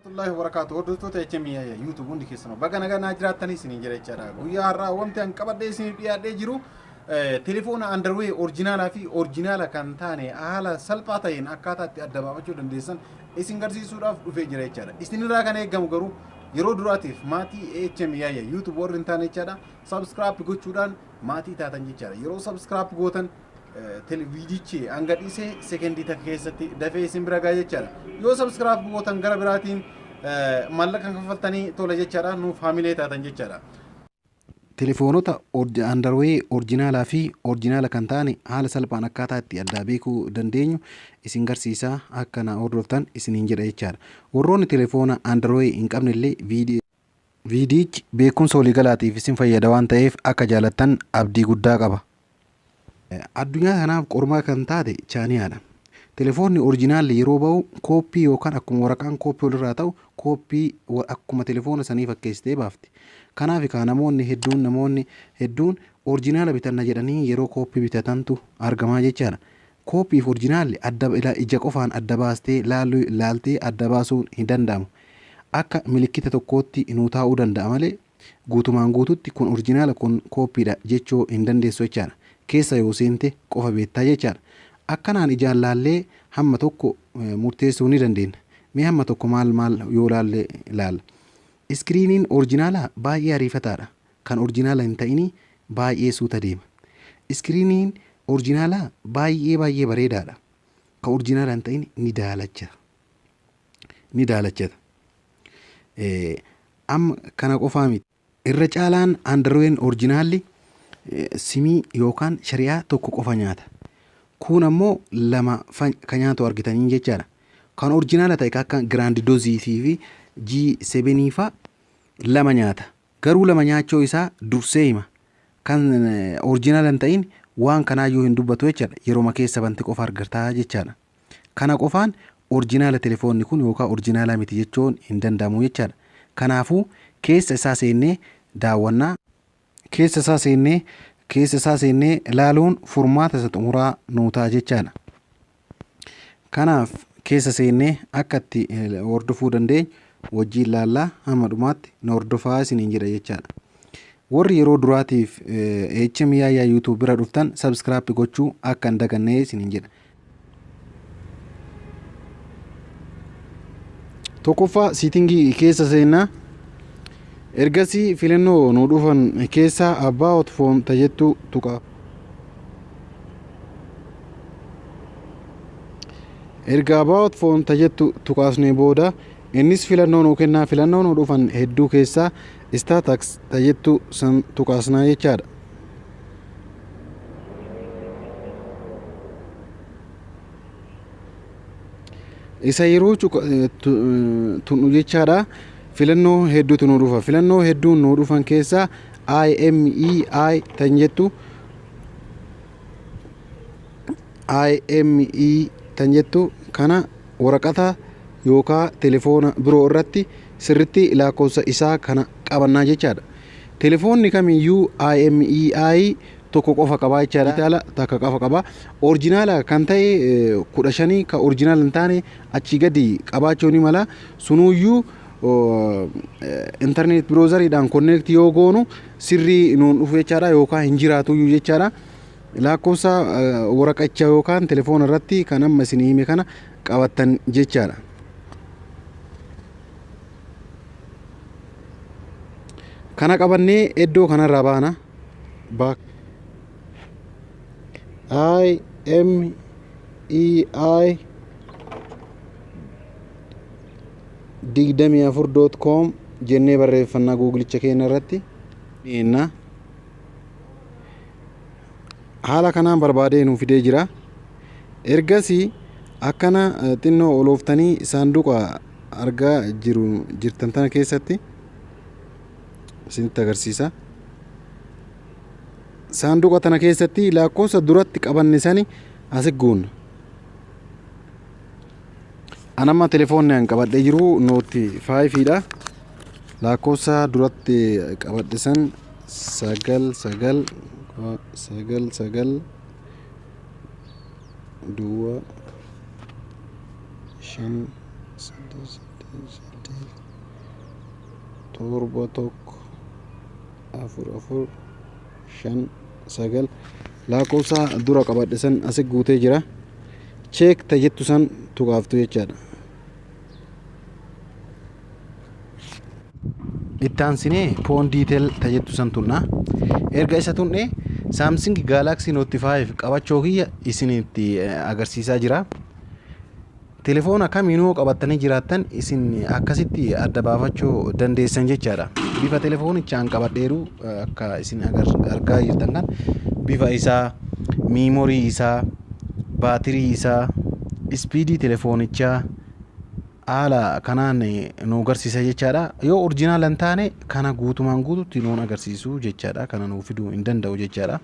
Warahmatullahi wabarakatuh. Hordoftoota HM YouTube hundi keessanuu baga nagaa naa jiraattanii isiniin jedha jechaadha. Guyyaa har'aa wanti an qabadhee isiniif dhiyaadhee jiru telefoona Android originaalaa fi originala kan taane haala salphaa ta'een akkaataa itti adda baafachuu dandeessan isin garsiisuudhaaf dhufee jira jechaadha. Isinirraa kan eegamu garuu yeroo duraatiif maatii HM YouTube warri hin taane jechaadha. Subscribe gochuudhaan maatii taatan jechaadha. Yeroo subscribe gootan televiidichi hanga dhiisee sekendii takka keessatti dafee isin bira ga'a jechaadha. Yoo subscribe gootan gara biraatiin maallaqa kaffaltanii tola jechaadha, nuuf haamilee taatan jechaadha. Telefoonota Android originaalaa fi originala kan ta'an haala salphaan akkaataa itti addaa beekuu dandeenyu isin garsiisaa, akka na hordoftan isiniin jedha jechaadha. Warroonni telefoona Android hin qabne illee viidiyichi beekumsa waliigalaatiif isin fayyada waan ta'eef akka jaalattan abdii guddaa qaba. Addunyaa kanaaf qormaa kan taate Chaayinaadha. Telefoonni originaalli yeroo ba'u kooppii yookaan akkuma waraqaan kooppii walirraa ta'u kooppii akkuma telefoona sanii fakkeessitee baafti. Kanaaf egaa namoonni hedduun originala bitanna jedhanii yeroo kooppii bitatantu argamaa jechaadha. Kooppii fi originaalli adda ija qofaan adda baastee laaltee adda baasuun hin danda'amu. Akka milikkita tokkootti nuu taa'uu danda'a malee guutumaan guututti kun originala, kun kooppiidha jechuu hin dandeessu jechaadha. Keessa yoo seente qofa beektaa jechaadha. Akkanaan ijaan laallee hamma tokko murteessuu ni dandeenya. Mee hamma tokko maal maal yoo laalle ilaalla. Iskiriiniin originaalaa baay'ee ariifataadha. Kan originala hin ta'inii baay'ee suuta deema. Iskiriiniin originaalaa baay'ee baay'ee bareedaadha. Kan originala hin ta'in ni daalachata. Ni daalachata. Amma kana qofaa miti. Irra caalaan Android originaalli simii yookaan shari'aa tokko qofa nyaata. Kun ammoo lama kan nyaatu argitanii jechaadha. Kan originala ta'e akka Grand Dozii fi G7 fa'a lama nyaata. Garuu lama nyaachuu isaa dursee hima. Kan originala hin ta'in waan kanaayyuu hin dubbatu jechaadha. Yeroma keessa banti qofa argataa jechaadha. Kana qofaan originala telefoonni kun yookaan originala miti jechuun hin danda'amu jechaadha. Kanaafuu keessa isaa seennee daawwannaa, keessa isaa seennee ilaaluun furmaata isa xumuraa nuu ta'a jechaadha. Kanaaf keessa seennee akka itti hordofuu dandeenyu wajjin ilaallaa, hamma dhumaatti na hordofaa isiniin jedha jechaadha. Warri yeroo duraatiif HM Yaayyaa YouTube bira dhuftan subscribe gochuu akka hin dagannee isiniin jedha. Tokkoffaa settingii keessa seennaa. Ergasii filannoo nu dhufan keessaa about phone tajettu tuqa. Erga about phone tajettu tuqaasnee booda innis filannoo nuu kennaa, filannoo nu dhufan hedduu keessaa status tajettu san tuqaasnaa jechaadha. Isa yeroo tunnu jechaadha, filannoo hedduutu nu dhufa. Filannoo hedduun nu dhufan keessaa IMEI tan jettu, IME tan jettu kana waraqata yookaan telefoona biroo irratti sirritti lakkoofsa isaa kana qabannaa jechaadha. Telefoonni kamiyyuu IMEI tokko qofa qabaa jechaadha. Dijitaala takka qofa qaba. Originala kan ta'e 15, kan originala hin taane achii gadi qabaachuu ni mala. Sunuyyuu internet browseriidhaan connect yoo goonu sirrii nuun dhufu jechaadha yookaan hin jiraatuyyuu jechaadha. Lakkoofsa waraqacha yookaan telefoona irratti kan amma isin hime kana qabattan jechaadha. Kana qabannee iddoo kanarraa baana. Back. IMEI 24.com jennee barreeffannaa Googleicha keenya irratti. Dhiyenna. Haala kanaan barbaadee nuu fidee jira. Ergasii akkana xinnoo olooftanii saanduqa argaa jiru jirtan tana keessatti isinitti agarsiisa. Saanduqa tana keessatti lakkoofsa duratti qabanne sani asi guunna. Anamma telefoonni an qabadhee jiru Note 5dha. Lakkoofsa duratti qabadhe san 9 9 9 9 duwwaa 5 8 8. 8 7 1 4 4 5 9 lakkoofsa dura qabadhe san asi guutee jira. Check ta jettu san tuqaaftu jechaadha. Itti aansinee phone detail ta jettu san tunna. Erga isa tunne Samsung Galaxy Note 5 qabachoo kiyya isinitti agarsiisaa jira. Telefoona kamiinuu qabattanii jiraattan isin akkasitti adda baafachuu dandeessan jechaadha. Bifa telefoonichaan qabadheeru akka isin argaa jirtan kan bifa isaa, memory isaa, baatirii isaa, speed telefoonichaa haala kanaan nu agarsiisa jechaadha. Yoo original hin taane kana guutumaan guututti nuun agarsiisu jechaadha. Kana nuu fiduu hin danda'u jechaadha.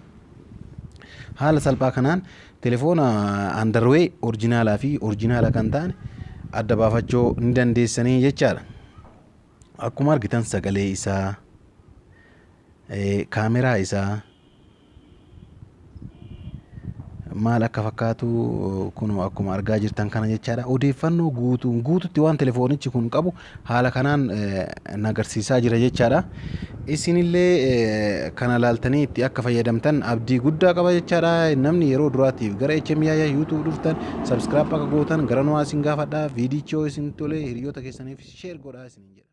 Haala salphaa kanaan telefoona Android originalaa fi original kan ta'an adda baafachuu ni dandeessanii jechaadha. Akkuma argitan sagalee isaa, kaameraa isaa maal akka fakkaatu kun akkuma argaa jirtan kana jechaadha. Odeeffannoo guutuun guututti waan telefoonichi kun qabu haala kanaan na agarsiisaa jira jechaadha. Isinillee kana laaltanii itti akka fayyadamtan abdii guddaa qaba jechaadha. Namni yeroo duraatiif gara HM Yaayaa YouTube dhuftan subscribe akka gootan gara nuwaa isin gaafadha. Viidichoo isin tole hiriyoota keessaniif share godhaa isiniin jedha.